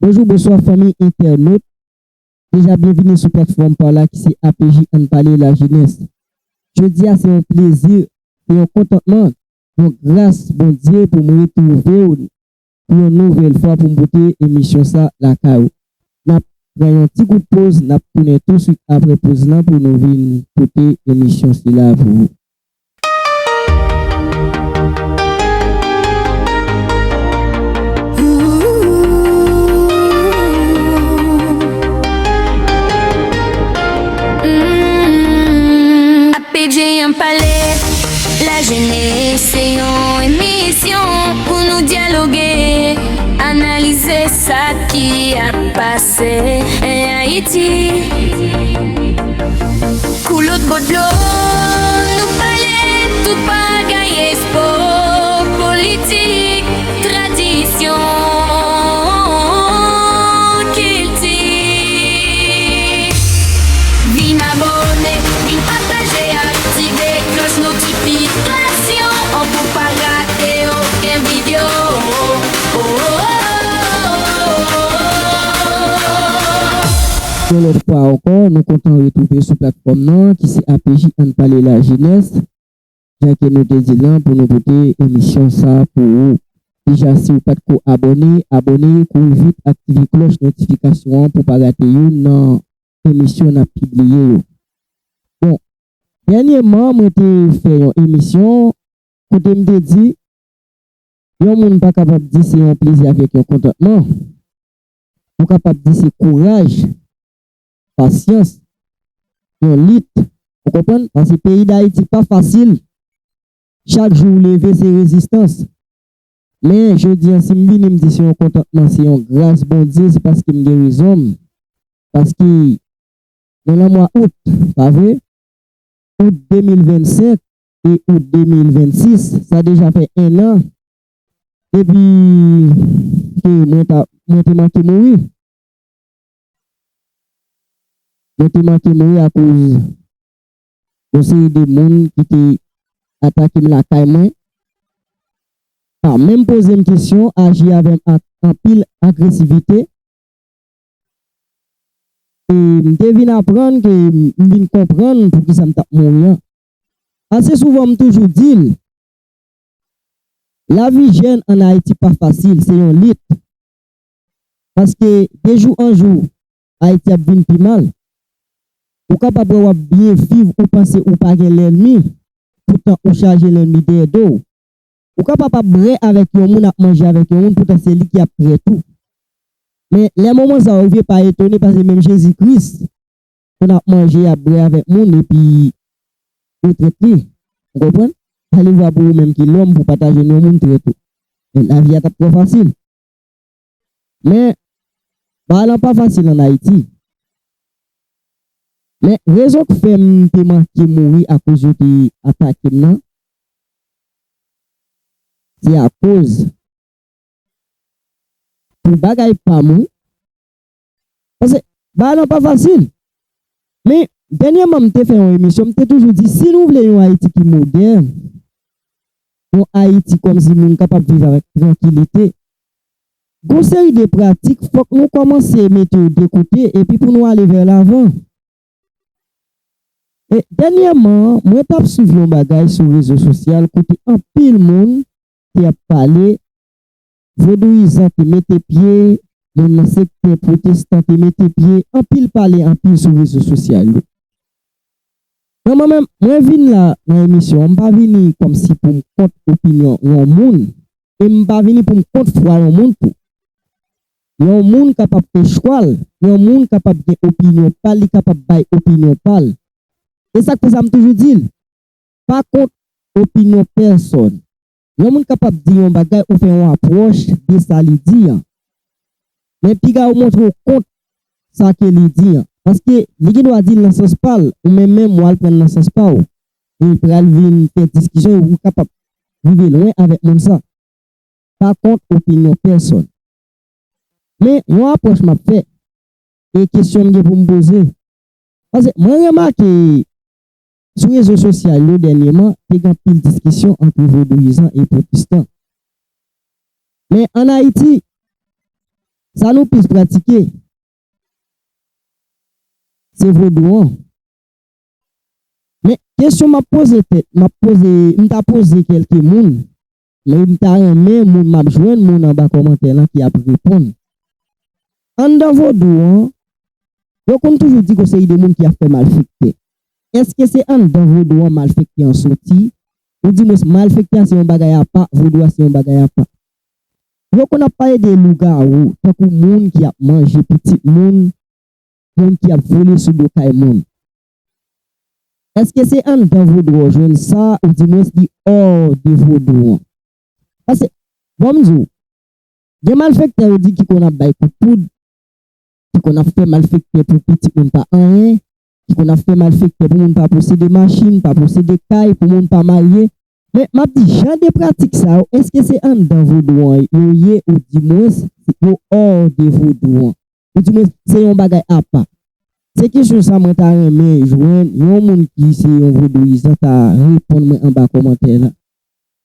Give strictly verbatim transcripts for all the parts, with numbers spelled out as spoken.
Bonjou, bonswa fanmi entènot. Deja byenvini sou platfòm pa w la ki se A P J Ann Pale Lajenès. Jodi a se yon plezi, se yon kontantman, yon gras Bondye pou m retwouve w pou yon nouvèl fwa pou m pote emisyon sa lakay ou. N ap pran yon ti kout poz, n ap tounen touswit apre poz lan pou nou vin pote emisyon sila pou ou. A P J Ann Pale Lajenès, se yon emisyon pou nou dyaloge, analize sa ki ap pase Ayiti. Kou lòt bò dlo, nou pale tout bagay, espò, politik, tradisyon, kilti. Vin abòne, vin pataje, aktive klòch notifikasyon an pou pa rate okenn videyo. Yon lòt fwa ankò, nou kontan retwouve sou platfòm nan ki se A P J Ann Pale Lajenès. Jan ke nou te di l lan, pou nou pote emisyon sa pou ou. Deja, si w pa t ko abòne, abòne, kouri vit, aktive klòch notifikasyon an pou w pa rate youn nan emisyon n ap pibliye yo. Bon, dènyèman, mwen te fè yon emisyon kote m te di, yon moun pa kapab di se yon plezi avèk yon kontantman. Ou kapab di se kouraj, pasyans, yon lit. Ou konprann? Paske peyi Dayiti pa fasil. Chak jou ou leve, se rezistans. Men, jodi a, si m vini, m di se yon kontantman, se yon gras Bondye, se paske m gen rezon m. Paske nou nan mwa out, pa vre? Out de mil vennsenk e out de mil vennsis, sa deja fè en an depi ke mwen ta, mwen te manke mouri. Mwen te manke mouri akoz yon seri de moun ki te atake m lakay mwen, pa menm poze m kesyon, aji avè m ak anpil agresivite. E m te vin aprann ke m vin konprann poukisa m t ap mouri an. Ase souvan m toujou di l, lavi jèn ann Ayiti pa fasil, se yon lit. Paske de jou an jou, Ayiti ap vin pi mal. Ou kapab wè w ap byen viv, ou panse ou pa gen lènmi, poutan ou chaje lènmi dèyè do w. Ou kapab ap brè avèk yon moun, ap manje avèk yon moun, poutan se li ki ap trèt ou. Men lè moman sa yo rive, pa etone, paske menm Jezi Kris konn ap manje, ap brè avèk moun, epi yo trèt li. Ou konprann? Alevwa pou ou menm ki lòm, pou pataje yon moun trèt ou. Men lavi a t ap twò fasil. Men, bagay lan pa fasil ann Ayiti. Men, rezon k fè m te manke mouri akoz yo te atake m nan, se akoz pou bagay pa m, wi. Paske bagay lan pa fasil. Men, dènyèman, m te fè yon emisyon, m te toujou di, si nou vle yon Ayiti ki modèn, yon Ayiti kòmsi moun kapab viv avèk trankilite, gon seri de pratik, fòk nou kòmanse mete yo de kote, epi pou nou ale vè lavan. E dènyèman, mwen t ap swiv yon bagay sou rezo sosyal kote anpil moun te ap pale, vodouyizan te mete pye, moun nan sektè pwotestan te mete pye, anpil pale anpil sou rezo sosyal yo. Men mwen menm, mwen vin la nan emisyon an, m pa vini kòmsi pou m kont opinyon yon moun, e m pa vini pou m kont fwa yon moun tou. Yon moun kapab fè chwa l, yon moun kapab gen opinyon pa l, li kapab bay opinyon pa l. E sa k fè sa m toujou di l, pa kont opinyon pèsòn. Yon moun kapab di yon bagay ou fè yon apwòch de sa li di an. Men piga ou montre w kont sa ke li di an. Paske li gen dwa di l nan sans pa l, ou menm menm w al pran l nan sans pa w. E pral vin fè diskisyon, ou kapab rive lwen avèk moun sa. Pa kont opinyon pèsòn. Men yon apwòch m ap fè, e kesyon m gen pou m poze. Paske mwen remake sou rezo sosyal yo dènyèman, te gen anpil diskisyon ant vodouyizan e pwotestan. Men ann Ayiti, Sa nou plis pratike, se vodou an. Men, kesyon m ap poze tèt, m ap poze, m ta poze kèlke moun, men m ta renmen moun m ap jwenn moun anba kòmantè lan ki ap reponn. Anndan vodou an, yo konn toujou di gon seri de moun ki ap fè malfektè. Èske se anndan vodou an malfektè an soti? Ou di mwens malfektè a se yon bagay apa, vodou a se yon bagay apa. Yo konn ap pale de lougawou, tankou moun ki ap manje pitit moun, moun ki ap vole sou do kay moun. Èske se anndan vodou an w jwenn sa, ou di mwens li hors de vodou an? Paske, bon, m di w, gen malfektè yo di ki konn ap bay kout poud, ki konn ap fè malfektè pou pitit moun pa anyen, ki konn ap fè malfektè pou moun pa posede machin, pa posede kay, pou moun pa marye. Men, m ap di, jan de pratik sa yo, èske se anndan vodou an yo ye, ou di mwens, yo hors de vodou an? Ou di mwens, se yon bagay apa? Se kesyon sa mwen ta renmen jwenn yon moun ki se yon vodouyizan ta reponn mwen anba kòmantè lan.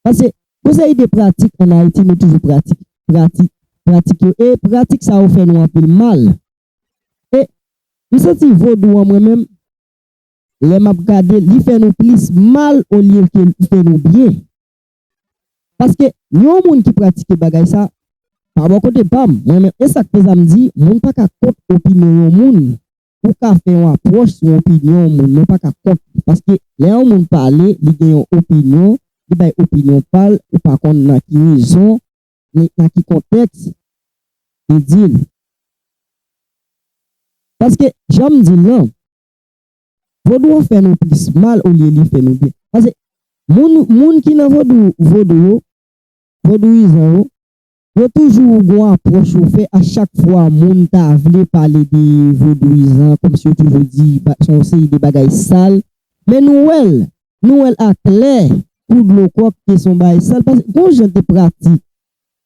Paske, gon seri de pratik ann Ayiti, nou toujou pratik, pratik, pratik yo. E pratik sa yo fè nou anpil mal. E m santi vodou an mwen menm, lè m ap gade, li fè nou plis mal olye ke li fè nou byen. Paske yon moun ki pratike bagay sa, pa bò kote pa m, mwen menm, e sa k fè sa m di, moun pa ka kont opinyon yon moun. Ou ka fè yon apwòch sou opinyon yon moun, men w pa ka kont li. Paske lè yon moun pale, li gen yon opinyon, li bay opinyon pa l, ou pa konn nan ki rezon, ni nan ki kontèks li di l. Paske, jan m di l lan, vodou an fè nou plis mal olye li fè nou byen. Paske moun, moun ki nan vodou, vodou yo, vodouyizan yo, yo toujou gon apwòch yo fè a chak fwa moun ta vle pale de vodouyizan, kòmsi yo toujou di ba- se yon seri de bagay sal. Men nou wè l, nou wè l aklè, kou dlo kòk ke se yon bagay sal, paske gon jan de pratik,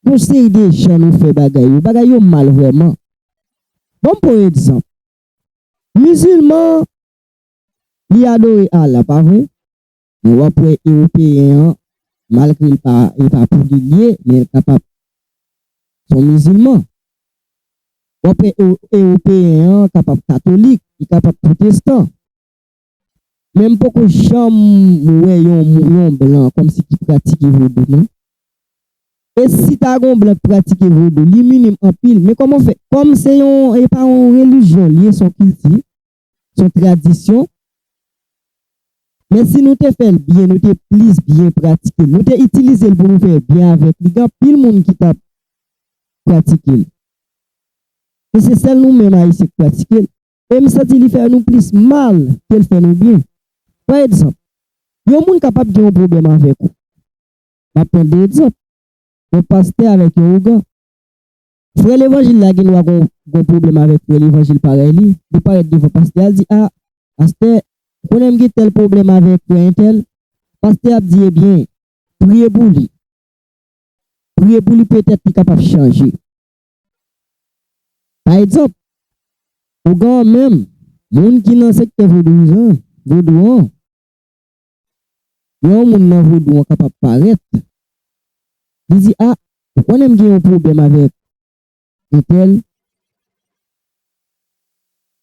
gon seri de jan nou fè bagay yo, bagay yo mal vrèman. Bon, m pran yon egzanp. Mizilman, li adore Allah, pa vre? Men w ap wè Ewopeyen an, malgre l pa, e pa pou li l ye, men l kapab se yon mizilman. W ap wè Ewo- Ewopeyen an kapab katolik, li kapab pwotestan. Men m poko janm wè yon, yon blan kòmsi ki pratike vodou, non. E si ta gon blan k pratike vodou, li minim anpil. Men kòman fè? Kòm se yon, e pa yon relijyon li ye, se yon kilti, se yon tradisyon. Men si nou te fè l byen, nou te plis byen pratike l, nou te itilize l pou nou fè byen avèk li, gen anpil moun ki t ap pratike l. Men se sèl nou menm Ayisyen k pratike l. E m santi li fè nou plis mal ke l fè nou byen. Pa egzanp, yon moun kapab gen yon pwoblèm avèk ou. M ap pran de egzanp. Yon pastè avèk yon ougan. Frè levanjil la gen dwa gon, gon pwoblèm avèk frè levanjil parèy li. Li parèt devan pastè a, l di, "A, pastè, ou konnen m gen tèl pwoblèm avèk frè entèl." Pastè a ap di, "Ebyen, priye pou li. Priye pou li, petèt li kapab chanje." Pa egzanp, ougan an menm, moun ki nan sektè vodouyizan, vodou an, yon moun nan vodou an kapab parèt, li di, "A, ou konnen m gen yon pwoblèm avèk entèl."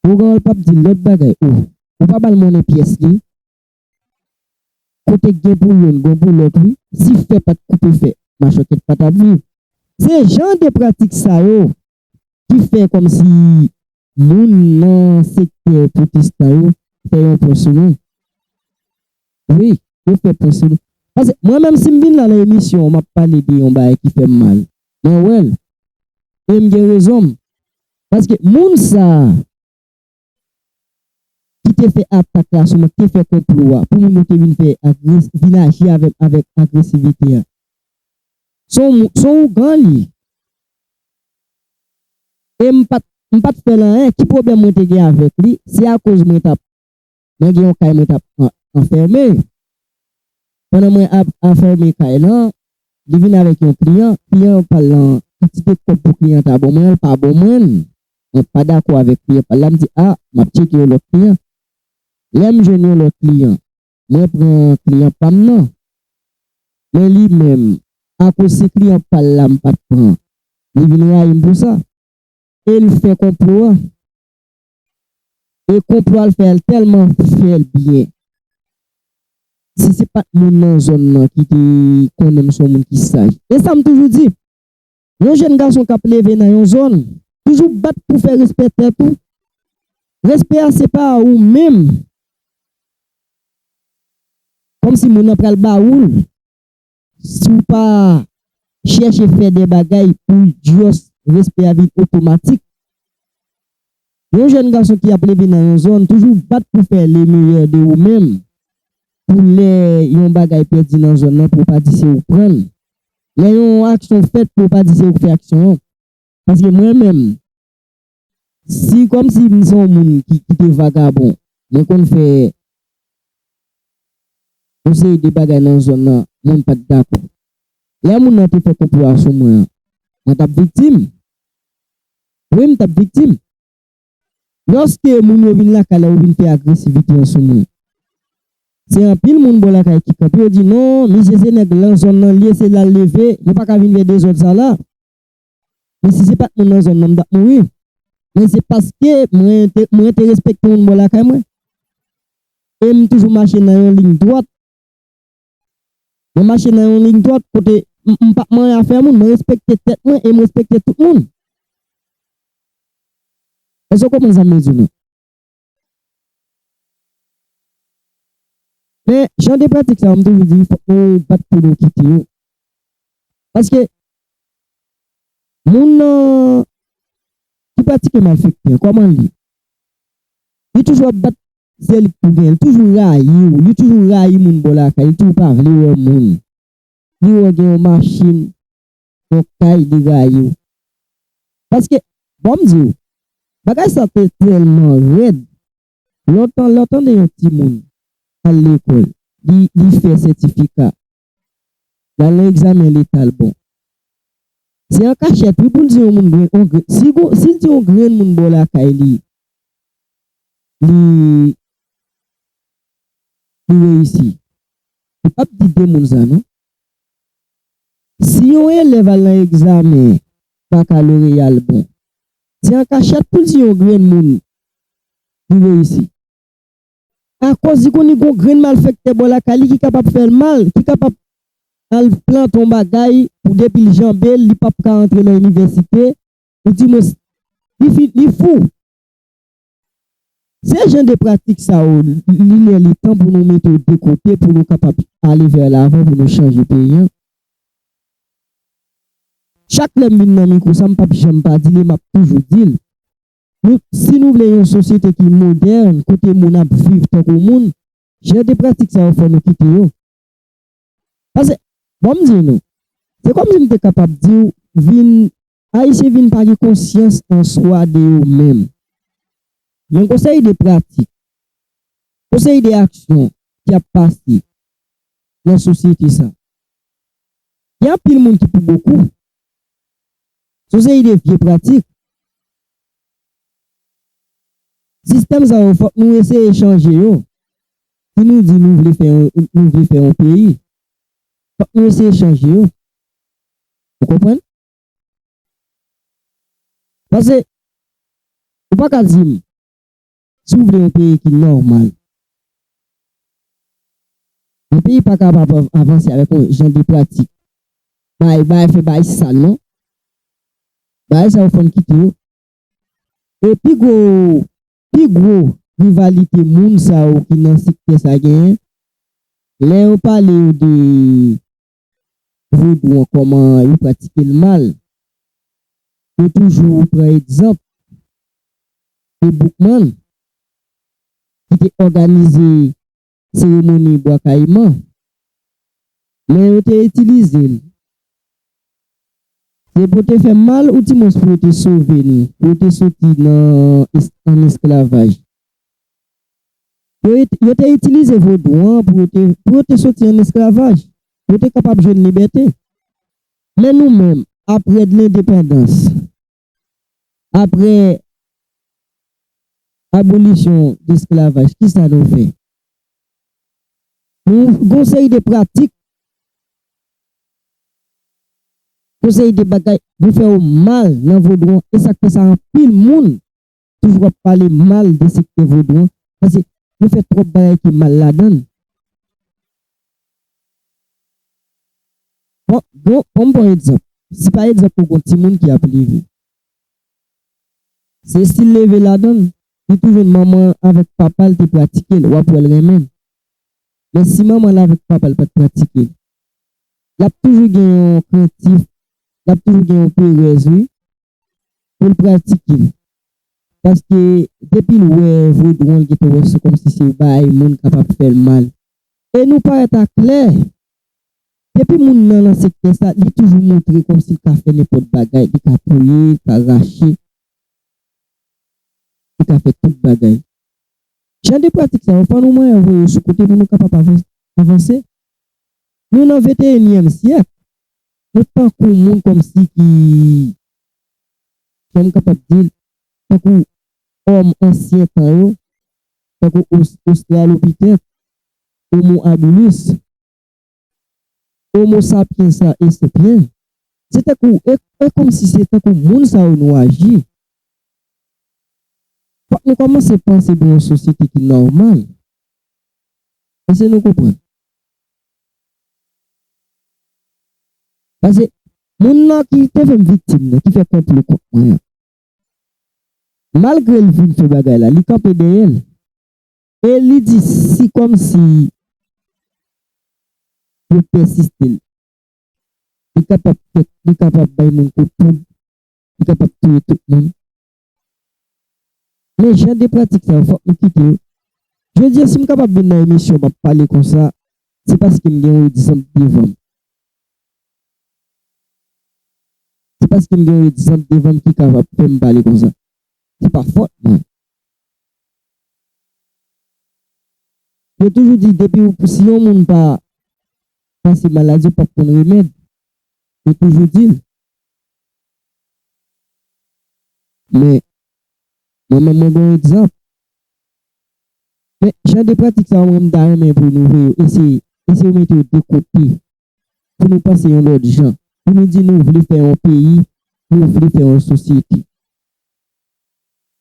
Ougan an p ap di l lòt bagay. Ou, ou pa ba l monnen pyès li. Kote k gen pou youn, gen pou lòt, wi. Si fè pa t koupe fè, machwè kèt pa t ap viv. Se jan de pratik sa yo ki fè kòmsi moun nan sektè pwotestan yo fè yon pwen sou nou. Wi, yo fè pwen sou nou. Paske mwen menm, si m vin la nan emisyon, m ap pale de yon bagay ki fè m mal. Mwen wè l. E m gen rezon m. Paske moun sa a ki te fè atak la sou mwen, ki te fè konplo a, pou moun yo te vin fè agres-, vin aji avè m avèk agresivite a. Se yon mou-, se yon ougan li. E m pa t, m pa t fè l anyen. Ki pwoblèm mwen te gen avèk li? Se akoz mwen t ap, mwen gen yon kay mwen t ap an-, anfème. Pandan mwen ap anfème kay lan, li vin avèk yon kliyan. Kliyan pa l lan, kantite kòb pou kliyan ta ban mwen an, l pa ban mwen l. Mwen pa dakò avèk kliyan pa l la, m di, "A, m ap tcheke yon lòt kliyan." Lè m jwenn yon lòt kliyan, mwen pran kliyan pa m nan. Men li menm, akoz se kliyan pa l la m pa t pran, li vin rayi m pou sa. e l fè konplo a. E konplo a l fè a, l tèlman fè l byen. Si se pa t moun nan zòn nan ki te konnen m se yon moun ki saj. E sa m toujou di, yon jèn gason k ap leve nan yon zòn, toujou bat pou fè respè tèt ou. Respè a se pa ou menm. Kòmsi moun nan pral ba ou l. Si w pa chèche fè de bagay pou just respè a vin otomatik. Yon jèn gason ki ap leve nan yon zòn toujou bat pou fè le meyè de ou menm. Pou lè yon bagay pèdi nan zòn nan, pou w pa di se ou k pran l. Lè yon aksyon fèt, pou w pa di se ou k fè aksyon an. Paske mwen menm, si kòmsi m se yon moun ki, ki te vagabon, mwen konn fè yon seri de bagay nan zòn nan, moun pa t dakò. Lè moun nan te fè konplo a sou mwen an, mwen t ap viktim. Wi, m t ap viktim. Lòske moun yo vin lakay la, yo vin fè agresivite an sou mwen. Se anpil moun bò lakay ki kanpe, yo di, "Non, misye se nèg lan zòn nan l ye, se la l leve, yo pa ka vin fè dezòd sa la." Men si se pa t moun nan zòn nan, m t ap mouri. Men se paske mwen te, mwen te respekte moun bò lakay mwen. E m toujou mache nan yon liy dwat. Mwen mache nan yon liy dwat kote m, m p ap manyen afè moun, mwen respekte tèt mwen e m respekte tout moun. Èske w konprann sa m vle di w nan? Men, jan de pratik sa yo, m toujou di, fòk nou bat pou nou kite yo. Paske, moun nan ki pratike malfektè, kòman l ye? Li toujou ap bat zèl li pou genyen, li toujou rayi w, li toujou rayi moun bò lakay, li toujou pa vle wè moun. Li wè w gen yon machin, yon kay, li rayi w. Paske, bon, m di w, bagay sa te tèlman rèd. Lontan, lè w tande yon timoun al lekòl, li, li fè sètifika, l al nan egzamen leta l bon. Se an kachèt, wi, pou l di yon moun grenn, yon grenn, si, si l di yon grenn moun bò lakay li, li, li reyisi. Li p ap di de moun sa, non. Si yon elèv al nan egzamen bakaloreya l bon, se an kachèt pou l di yon grenn moun li reyisi. Akoz li konnen gon grenn malfektè bò lakay li ki kapab fè l mal, ki kapab al plante yon bagay pou depi l janbe l, li p ap ka antre nan inivèsite, ou di mwen, li fi-, li fou. Se jan de pratik sa yo, li lè li tan pou nou mete yo de kote, pou nou kapab ale vè lavan, pou nou chanje peyi an. Chak lè m vin nan mikwo sa, m p ap janm pa di li, m ap toujou di l. Nou, si nou vle yon sosyete ki modèn, kote moun ap viv tankou moun, jan de pratik sa yo fò nou kite yo. Paske, bon, m di nou, se kòmsi m te kapab di w, vin, Ayisyen vin pa gen konsyans an swa de yo menm. Yon konsèy de pratik, konsèy de aksyon ki ap pase nan sosyete sa. Gen anpil moun ki pou bokou. Se yon seri de vye pratik. Sistèm sa yo, fòk nou eseye chanje yo. Si nou di nou vle fè yon, nou vle fè yon peyi, fòk nou eseye chanje yo. Ou konprann? Paske, ou pa ka di m, si w vle yon peyi ki nòmal, yon peyi pa kapab av-, avanse avèk yon jan de pratik. Bay, bay, fè bay sal, non. Bay sa yo fò n kite yo. E pi gwo, pi gwo rivalite moun sa yo ki nan sektè sa genyen, lè yo pale yo de vodou an, kòman yo pratike l mal, yo toujou pran egzanp de Boukman ki te òganize seremoni Bwa Kayiman, men yo te itilize l. Se pou te fè mal, oudimwens pou yo te sove nou, pou yo te soti nan es-, an esklavaj. Yo, yo te itilize vodou an pou yo te, pou yo te soti an esklavaj, pou yo te kapab jwenn libète. Men nou menm, apre lendepandans, apre abolisyon de esklavaj, kisa nou fè? Nou gon seri de pratik, gon seri de bagay, vin fè yo mal nan vodou an. E sa k fè sa anpil moun toujou ap pale mal de sektè vodou an. Paske nou fè twòp bagay ki mal ladan l. Bon, bon, bon, m pran egzanp. Si pa egzanp ou gon timoun ki ap leve, se si l leve ladan l, li tou jwenn manman avèk papa l te pratike l, w ap wè l renmen l. Men si manman l avèk papa l pa t pratike l, l ap toujou gen yon krentif, l ap toujou gen yon perèz, wi, pou l pratike l. Paske depi l wè vodou an, l gentan wè se kòmsi se yon bagay moun kapab fè l mal. E nou parèt aklè, depi moun nan nan sektè sa, li toujou montre kòmsi l ka fè nenpòt bagay, li ka touye, li ka rache, li ka fè tout bagay. Jan de pratik sa yo, fò nou mwen voye yo sou kote pou nou kapab avan-, avanse. Nou nan venteyinyèm syèk. Nou tankou moun kòmsi ki, jan m kapab di l, tankou òm ansyen tan yo, tankou Os-, Ostralopitèk, Homo habilis, Homo sapiens sa e sapiens. Se tankou, e, e kòmsi se tankou moun sa yo nou aji. Fòk nou kòmanse panse pou yon sosyete ki nòmal. Èske nou konprann? Paske moun nan ki te fè m viktim nan, ki fè konplo kont mwen an, malgre l vin fè bagay la, li kanpe dèyè l. E li di si kòmsi yo pèsiste l, li kapab fè, li kapab bay moun kout poud, li kapab touye tout moun. Men jan de pratik sa yo, fòk nou kite yo. Jodi a, si m kapab vin nan emisyon, m ap pale konsa, se paske m gen yon egzanp devan m. Se paske m gen yon egzanp devan m ki kapab fè m pale konsa. Se pa fòt mwen. Yo toujou di, depi w, si yon moun pa pase maladi, w p ap konn remèd. Yo toujou di l. Men, mwen menm, mwen gen yon egzanp. Men, jan de pratik sa yo, mwen, m ta renmen pou nou vle yo eseye, eseye mete yo de kote. Pou nou panse yon lòt jan. Pou nou di nou vle fè yon peyi, nou vle fè yon sosyete.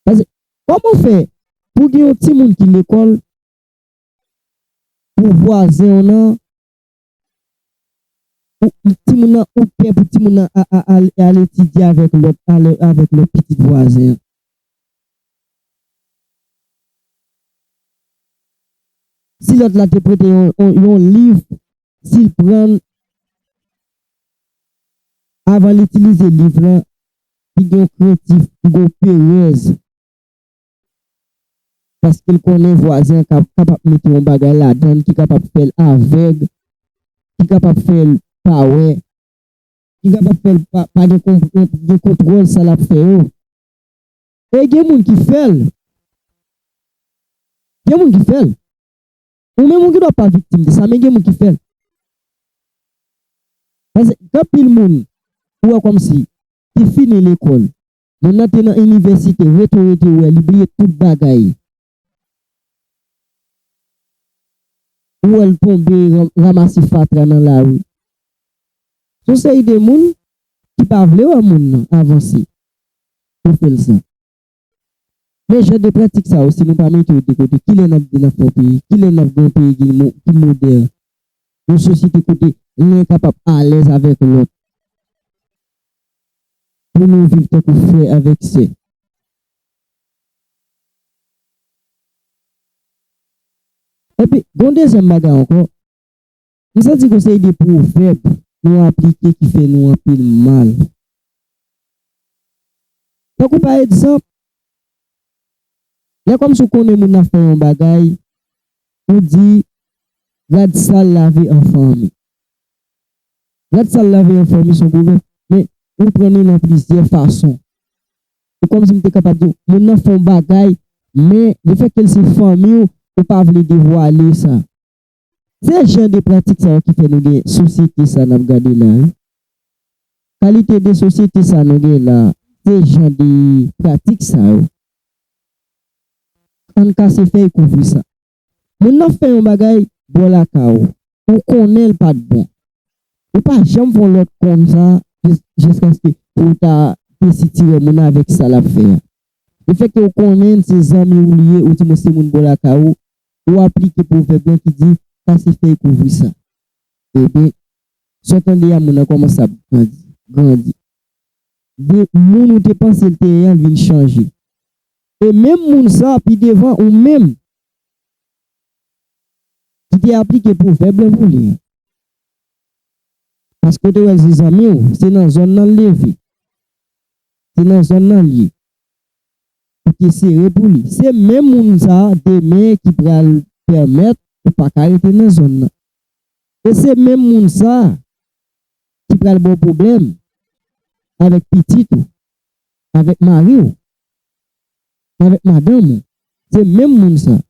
Paske, kòman w fè pou gen yon timoun ki lekòl, pou vwazen w nan, ou, timoun nan, ou pè pou timoun nan a, a, al, al etidye avèk lòt, al, avèk lòt pitit vwazen an. Si lòt la te prete yon, yon, yon liv, si l pran l, avan l itilize liv lan, li gen yon krentif, li gen yon perèz. Paske l konnen vwazen an ka, kapab mete yon bagay ladan l ki kapab fè l avèg, ki kapab fè l pa wè, ki kapab fè l pa, pa gen kon-, gen kontwòl sa l ap fè yo. E gen moun ki fè l. Gen moun ki fè l. Ou menm ou gendwa pa viktim de sa, men gen moun ki fè l. Paske gen anpil moun, ou wè kòmsi, ki fini lekòl. Moun nan te nan inivèsite, rete, rete, ou wè, li bliye tout bagay. Ou wè l tonbe, ram-, ranmase fatra nan lari. Se yon seri de moun ki pa vle wè moun nan avanse pou fè l sa. Men jan de pratik sa yo, si nou pa mete yo de kote, kilè n ap di n ap fè yon peyi? Kilè n ap gen yon peyi ki mo-, ki modèn? Yon sosyete kote len kapab alèz avèk lòt. Pou nou viv tankou frè avèk sè. Epi, gen yon dezyèm bagay ankò, m santi gen yon seri de pwovèb nou aplike ki fè nou anpil mal. Tankou pa egzanp, lè kòmsi w konnen moun nan ap fè yon bagay, ou di, rad sal lave an fanmi. Rad sal lave an fanmi se yon pwovèb, men ou pran li nan plizyè fason. Se kòmsi m te kapab di w, moun nan fè yon bagay, men lefètke l se fanmi w, ou pa vle devwale sa. Se jan de pratik sa yo ki fè nou gen sosyete sa n ap gade la, wi. Kalite de sosyete sa nou gen la, se jan de pratik sa yo. Ann kase fèy kouvri sa. Moun nan fè yon bagay bò lakay ou, ou konnen l pa t bon. Ou pa janm fè yon lòt konn sa jis-, jiskaske pou w ta desitirè moun nan avèk sa l ap fè a. Lefètke w konnen se zanmi w li ye, ou di mwen se moun bò lakay ou, ou aplike pwovèb lan ki di, kase fèy kouvri sa. Ebyen, sa w tande a, moun nan kòmanse ap grandi, grandi. De moun ou te panse l te ye an vin chanje. E menm moun sa, pi devan, ou menm ki te aplike pwovèb lan pou li an. Paske w te wè l se zanmi w, se nan zòn nan l leve. Se nan zòn nan l ye. Ou te sere pou li. Se menm moun sa a, demen, ki pral pèmèt ou pa ka rete nan zòn nan. E se menm moun sa a ki pral ba w pwoblèm avèk pitit ou, avèk mari w, avèk madanm ou. Se menm moun sa a.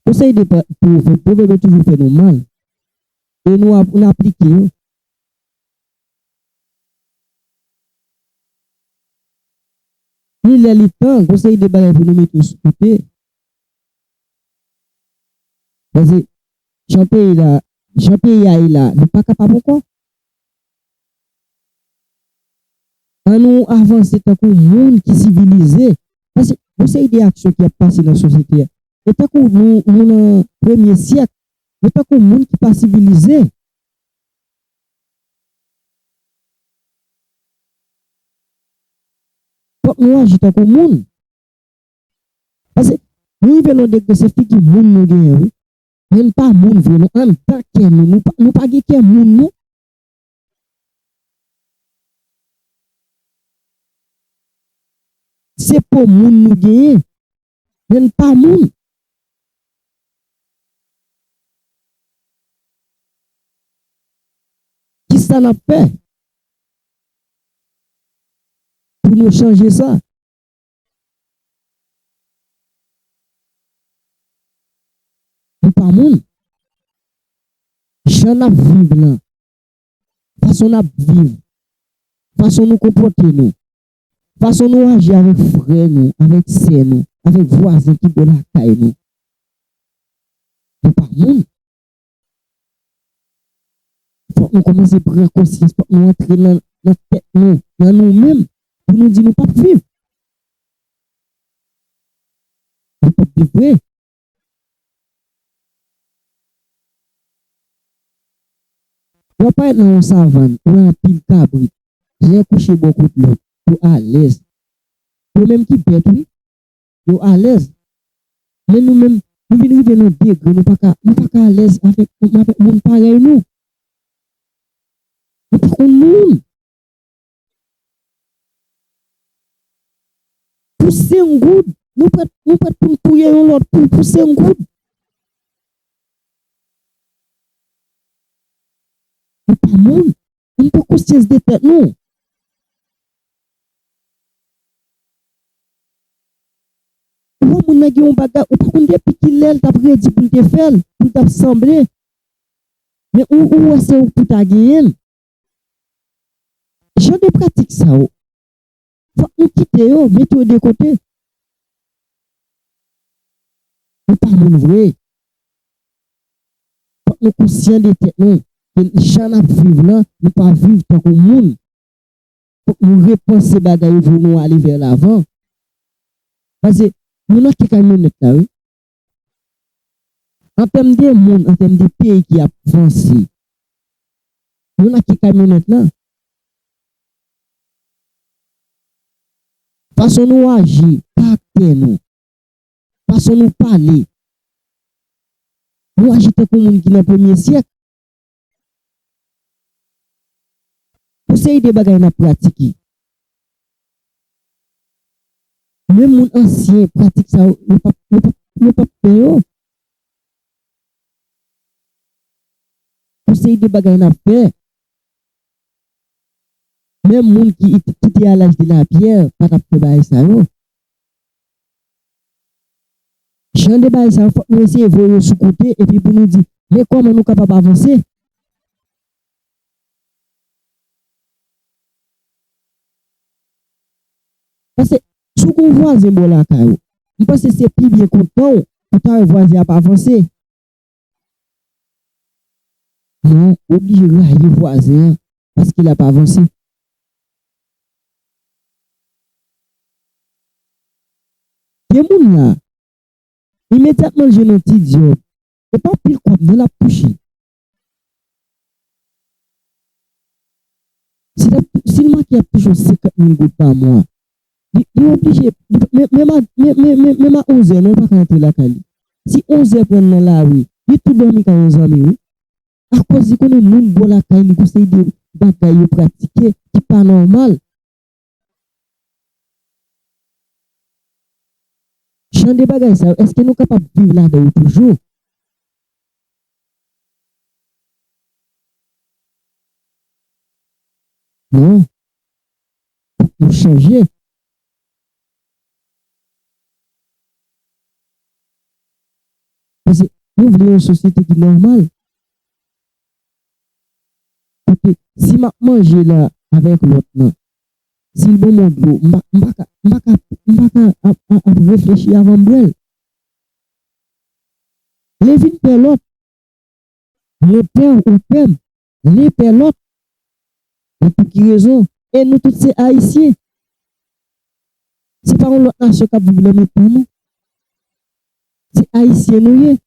Konsèy de pa- pwovèb, pwovèb yo toujou fè nou mal. E nou ap- nou aplike yo. Li lè li tan, konsèy de bagay pou nou mete yo sou kote. Paske jan peyi la, jan peyi a ye la, nou pa kapab ankò. Ann nou avanse tankou moun ki sivilize. Paske gon seri de aksyon ki ap pase nan sosyete a. E tankou nou, nou nan premye syèk, nou tankou moun ki pa sivilize. Fòk nou aji tankou moun. Paske nou rive nan degre se figi moun nou genyen, wi. Men n pa moun vre, non. Anndan kè nou, nou pa, nou pa gen kè moun, non. Se po moun nou genyen, men n pa moun. Kisa n ap fè pou nou chanje sa? Nou pa moun. Jan n ap viv lan, fason n ap viv, fason nou konpòte nou, fason nou aji avèk frè nou, avèk sè nou, avèk vwazen ki bò lakay nou. Nou pa moun. Fòk nou kòmanse pran konsyans, fòk nou antre nan, nan tèt nou, nan nou menm, pou nou di nou p ap viv. Nou p ap viv vre. W ap parèt nan yon savann, ou wè anpil kabrit, jan yo kouche bò kot lòt, yo alèz. Yo menm ki bèt, wi. Yo alèz. Men nou menm, nou vin rive nan degre, nou pa ka, nou pa ka alèz avèk, avèk moun parèy nou. Nou pa konn moun. Pou senk goud, nou prèt, nou prèt pou n touye yon lòt pou, pou senk goud. Nou pa moun. Nou pa konsyans de tèt nou. Ou wè moun nan gen yon bagay, ou pa konn depi ki lè l t ap redi pou l te fè l, pou l t ap sanble. Men ou, ou wè se ou pou ta genyen l. Jan de pratik sa yo, fòk nou kite yo, mete yo de kote. Nou pa moun vre. Fòk nou konsyan de tèt nou. Ke jan n ap viv lan, nou pa viv tankou moun. Fòk nou repanse bagay yo pou nou ale vè lavan. Paske nou nan ke kamyonèt la, wi. An tèm de moun, an tèm de peyi ki ap vanse, nou nan ke kamyonèt la. Fason nou aji, karaktè nou, fason nou pale. Nou aji tankou moun ki nan premye syèk. Yon seri de bagay n ap pratike. Menm moun ansyen, pratik sa yo, yo p ap, yo p ap, yo p ap fè yo. Yon seri de bagay n ap fè. Menm moun ki, ki te a laj de lapyè pa t ap fè bagay sa yo. Jan de bagay sa yo, fòk nou eseye voye yo sou kote, epi pou nou di, men kòman nou kapab avanse? Paske, si w gen yon vwazen bò lakay ou, m panse se pi byen kontan w pou ta wè vwazen ap avanse. Non, ou oblije rayi vwazen an. paske l ap avanse. Gen moun la, imedyatman l jwenn yon ti djòb, e pa anpil kòb non l ap touche. Si l ap, si l manke ap touche yon senkant mil goud pa mwa, li, li oblije, li, men, menm a, men, men, men, menm a onzè non, li pa ka rantre lakay li. Si onzè pran l nan lari, li tou dòmi kay yon zanmi, wi. Akoz li konnen moun bò lakay li, gon seri de bagay yo pratike ki pa nòmal. Jan de bagay sa yo, èske nou kapab viv ladan yo toujou? Non. Fòk nou chanje. Paske nou vle yon sosyete ki nòmal. Kote, si m ap manje la avèk lòt lan, si l ban m yon dlo, m pa, m pa ka, m pa ka, m pa ka ap, ap, ap reflechi avan m bwè l. Lè vin pè lòt, mwen pè w, ou pè m, len pè lòt. Men pou ki rezon? E nou tout se Ayisyen. Se pa yon lòt nasyon k ap viv nan mitan nou. Se Ayisyen nou ye.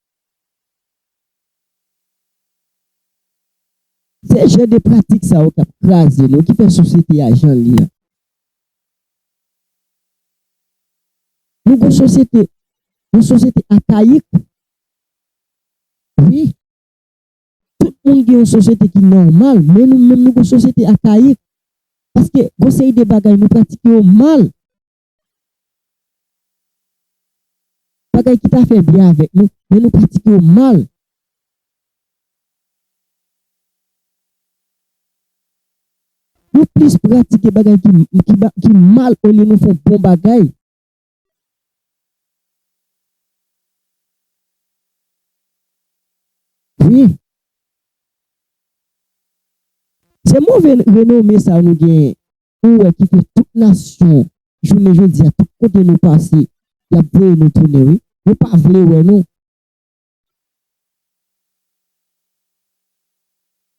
Se jan de pratik sa yo k ap kraze nou, ki fè sosyete a jan l ye a. Nou gon sosyete, yon sosyete akayik. Wi. Tout moun gen yon sosyete ki nòmal, men nou menm nou gon sosyete akayik. Paske gon seri de bagay nou pratike yo mal. Bagay ki ta fè byen avèk nou, men nou pratike yo mal. Nou plis pratike bagay ki, ki, ba- ki mal olye nou fè yon bon bagay. Wi. Se move renome sa nou genyen. Ou wè ki fè tout nasyon, jounen jodi a, tout kote nou pase, y ap voye nou tounen, wi. Yo pa vle wè nou.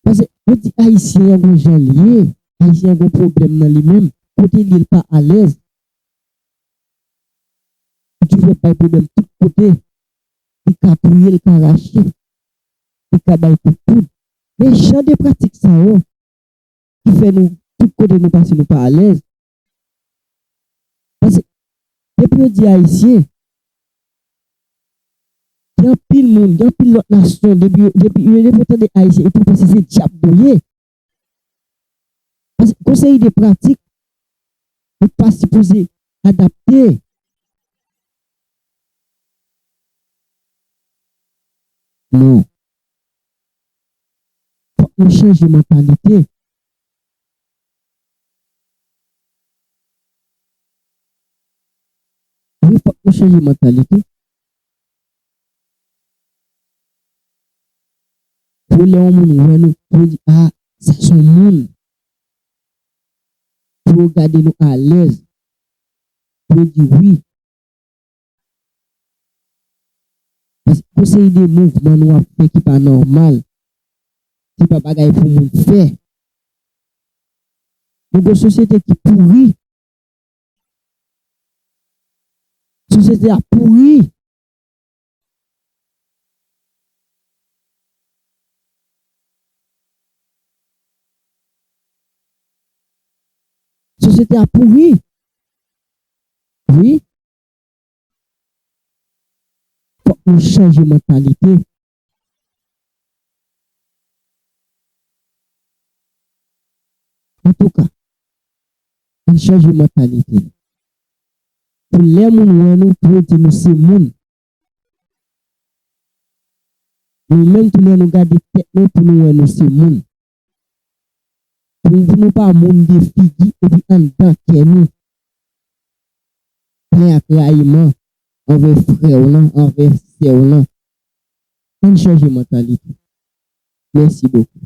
Paske yo di Ayisyen an gon jan l ye, Ayisyen an gon pwoblèm nan li menm, kote l ye l pa alèz. Li toujou ap bay pwoblèm tout kote. Li ka touye, li ka rache, li ka bay kout poud. Men jan de pratik sa yo ki fè nou, tout kote nou pase, nou pa alèz. Paske, depi yo di Ayisyen, gen anpil moun, gen anpil lòt nasyon, depi, depi, depi yo tande Ayisyen, epi yo panse se dyab nou ye. Paske gon seri de pratik, nou pa sipoze adapte. Non. Fòk nou chanje mantalite. Wi, fòk nou chanje mantalite. Pou lè yon moun wè nou, pou yo di, a, sa se yon moun. Pou yo gade nou alèz. Pou yo di wi. Paske gon seri de mouvman nou ap fè ki pa nòmal. Se pa bagay pou moun fè. Nou gon sosyete ki pouri. Sosyete a pouri. Sosyete a pouri. Wi. Fòk nou chanje mantalite. Antouka, ann chanje mantalite. Pou lè moun wè nou, pou yo di nou se moun. Nou menm tou lè nou gade tèt nou, pou nou wè nou se moun. Pou, pou nou pa moun de figi epi anndan kè nou plen ak rayiman anvè frè w lan, anvè sè w lan. Ann chanje mantalite. Mèsi bokou.